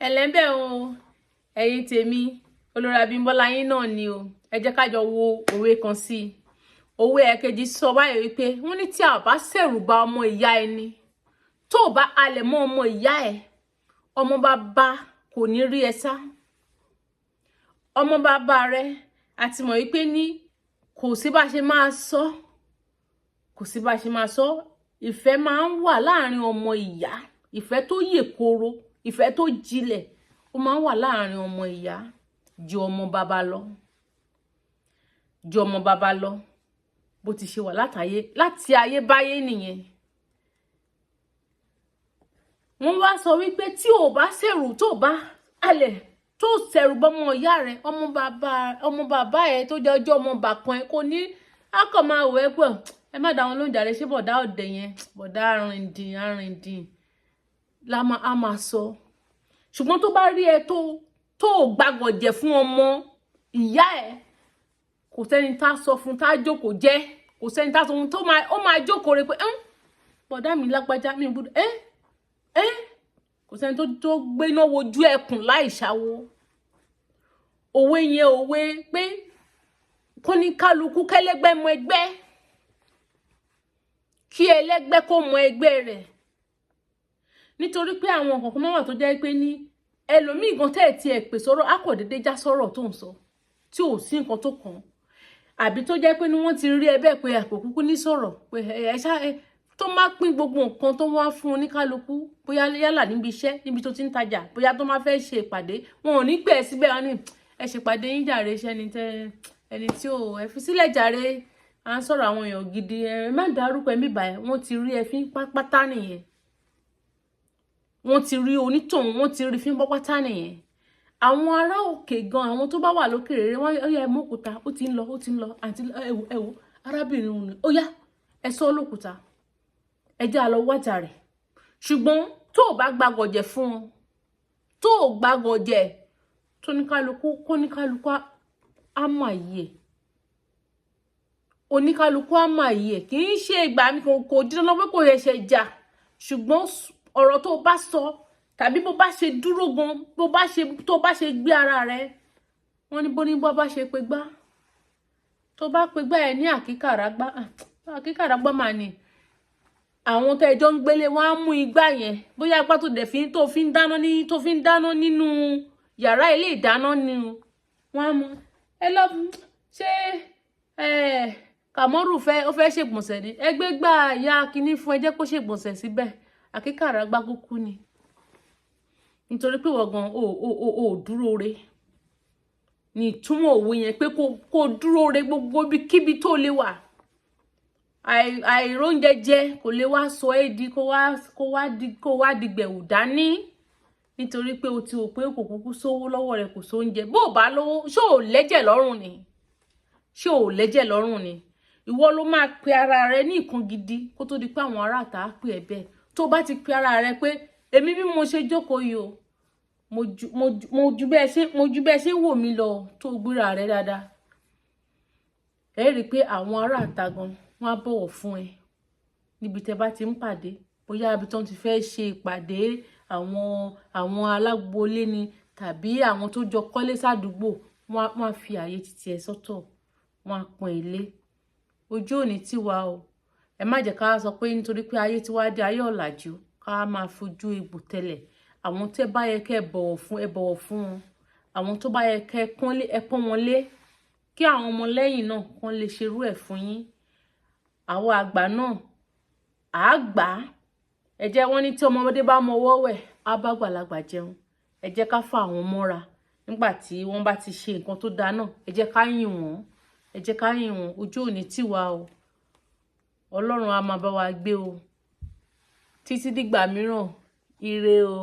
Ẹlẹ́bẹ̀ o, ẹ̀yin tèmi, Olórí Abímbọ́lá yín náà ni o. Ẹ jẹ́ ká jọ wo òwe kan sí i. Òwe ẹ̀kejì sọ báyìí wípé wọ́n ní tí a bá ṣẹ̀rù ba ọmọ ìyá ẹni, tó o bá halẹ̀ mọ́ ọmọ ìyá ẹ̀, ọmọ bàbá kò ní rí ẹ sá. Ọmọ bàbá rẹ àti mọ̀ wípé ní kò sí bá ṣe máa sọ, kò sí bá ṣe máa sọ. Ìfẹ́ máa ń wà láàrin ọmọ ìyá, ìfẹ́ tó yè koro, ìfẹ́ tó jinlẹ̀, ó máa ń wà láàrin ọmọ ìyá ju ọmọ bàbá lọ, ju ọmọ bàbá lọ. Bó ti ṣe wà látàyé láti ayébáyé nìyẹn. Wọ́n wá sọ wípé tí o bá ṣẹ̀rù, tó bá halẹ̀, tó ṣẹ̀rù bọ́mọ ìyá rẹ, ọmọ bàbá ẹ tó jẹ́ ọjọ́ ọmọ bàkan ẹ, kò ní á kàn máa wẹ̀ ẹ́ pẹ̀. Ẹ má dá wọn lóúnjẹ rẹ. Ṣé bọ̀dá ọ̀dẹ̀ yẹn, bọ̀dá arìndìn arìndìn la máa á máa sọ. Ṣùgbọ́n tó bá rí ẹ tó gbàgọ̀jẹ̀ fún ọmọ ìyá ẹ, kò sẹ́ni tá sọ fún tá jókòó jẹ́, kò sẹ́ni tá sọ fún tó máa ó máa jókòó rẹ pé bọ̀dá mi lágbájá mi gbọ́dọ̀ ẹ́ ẹ́. Kò sẹ́ni tó gbéná wojú ẹkùn láì ṣàwo. Òwe yẹn, òwe pé kó ní kálukú kẹlẹ́gbẹ́ mọ ẹgbẹ́, kí ẹlẹ́gbẹ́ kó mọ ẹgbẹ́ rẹ̀, nítorí pé àwọn kọ̀ọ̀kan máa wà tó jẹ́ pé ní ẹlòmíì gan tẹ́ ẹ̀ tiẹ̀ pè sọ̀rọ̀, á kò déédéé já sọ̀rọ̀ tó ń sọ tí ò sí nǹkan tó kàn án, àbí tó jẹ́ pé ní wọ́n ti rí ẹ bẹ́ẹ̀ pé àpò kúkú ní sọ̀rọ̀ pé ẹ ṣá ẹ tó máa pín gbogbo nǹkan tó wá fún oníkálukú, bóyá yálà níbi iṣẹ́, níbi tó ti ń tajà, bóyá tó máa fẹ́ ṣe ìpàdé, wọn ò ní pè é síbẹ̀. Wọn ní ẹ ṣèpàdé yín jàre, iṣẹ́ ni tẹ ẹni tí ò ẹ fi sílẹ̀ jàre, à ń sọ̀rọ̀ àwọn èèyàn gidi, ẹ má dárúkọ ẹ̀mí báyìí. Wọ́n ti rí ẹ fín pátá nìyẹn. Wọ́n ti rí onítọ̀hún, wọ́n ti rí fín pátá nìyẹn. Àwọn ará òkè gan, àwọn tó bá wà lókè rere, wọ́n yẹ ẹ mọ́kúta, ó ti ń lọ, ó ti ń lọ. Àǹtí, ẹ wò, ẹ wò, arábìnrin òun ni ó yá, ẹ sọ lókúta, ẹ jẹ́ á lọ wájà rẹ̀. Ṣùgbọ́n tó o bá gbàgọ̀jẹ̀ fún ọ, tó o gbàgọ̀jẹ̀ tó ní kálukú, kó ní kálukú á mà yẹ, oníkálukú á mà yẹ. Kì í ṣe ìgbà mi kò dín dandan pé kò ṣẹ̀ṣẹ̀ jà, ṣùgbọ́n ọ̀rọ̀ tó o bá sọ tàbí bó bá ṣe dúró gan, bó bá ṣe tó bá ṣe gbé ara rẹ, wọ́n ní bó ní bó bá ṣe pé gbá, tó bá pé gbá ẹ ní àkíkàràgbá, àkíkàràgbá mà ní àwọn tó ẹjọ́ ń gbélé, wọn á mú igbá yẹn, bóyá igbá tó dẹ̀ fi tó fi ń dáná ní tó fi ń dáná nínú yàrá ilé ìdáná ni wọ́n á mú ẹ lọ. Ṣé ẹ Kàmọ́rù fẹ́, ó fẹ́ ṣègbọ̀nsẹ̀ ni, ẹgbẹ́ gbà ya kinní fún ẹ, jẹ́ kó ṣègbọ̀nsẹ̀ síbẹ̀. Àkíkàràgbá kúkú ni, nítorí pé wọ́n gan ò dúró re ní ìtumọ̀ òwe yẹn, pé kó dúró re gbogbo ibikíbi tó lè wà. Àìróúnjẹ jẹ kò lè wá sọ ẹ́ di kó wá di gbẹ̀wù dání, nítorí pé o ti wò pé kò kúkú sówó lọ́wọ́ rẹ, kò sóúnjẹ. Bó o bá lówó, ṣé ò lẹ́jẹ̀ lọ́rùn ni? Ṣé ò lẹ́jẹ̀ lọ́rùn ni? Ìwọ ló máa pe ara rẹ ní nǹkan gidi kó tó di pé àwọn aráàta á pè ẹ́ bẹ́ẹ̀. Tó bá ti pe ara rẹ pé èmi bí mo ṣe jókòó yìí o, mo ju bẹ́ẹ̀ ṣe wò mí lọ, tó gbéra rẹ dáadáa, ẹ rí i pé àwọn aráàta gan wọn á bọ̀wọ̀ fún ẹ níbi tẹ́ bá ti ń pàdé, bóyá ibi tí wọ́n ti fẹ́ ṣe ìpàdé, àwọn alágboolé ni tàbí àwọn tó jọ kọ́lé sádùúgbò, wọ́n á fi ààyè títí ẹ sọ́tọ̀, wọ́n á pọ́n ilé. Ojú òní tiwa o. Ẹ má jẹ́ ká sọ pé nítorí pé ayé tí wàá dé ayé ọ̀làjú, ká máa fojú egbò tẹ̀lẹ̀. Àwọn tẹ́ bá yẹ kẹ́ ẹ bọ̀wọ̀ fún, ẹ bọ̀wọ̀ fún wọn. Àwọn tó bá yẹ kẹ́ ẹ pọ́n lé, ẹ pọ́n wọn lé, kí àwọn ọmọlẹ́yìn náà kán lè ṣerú ẹ̀ fún yín. Àwọn àgbà náà àá gbà á. Ẹ jẹ́ wọ́n ní tí ọmọdé bá mọ ọwọ́ wẹ̀, á bá àgbàlagbà jẹun. Ẹ jẹ́ ká fà wọ́n mọ́ra nígbà tí wọ́n bá ti ṣe nǹkan tó dáa náà. Ẹ jẹ́ ká yìn wọ́n, ẹ jẹ́ ká yìn wọ́n. Ojú òní tì wá o. Ọlọ́run á máa bá wa gbé o. Títí dìgbà mìíràn, ire o.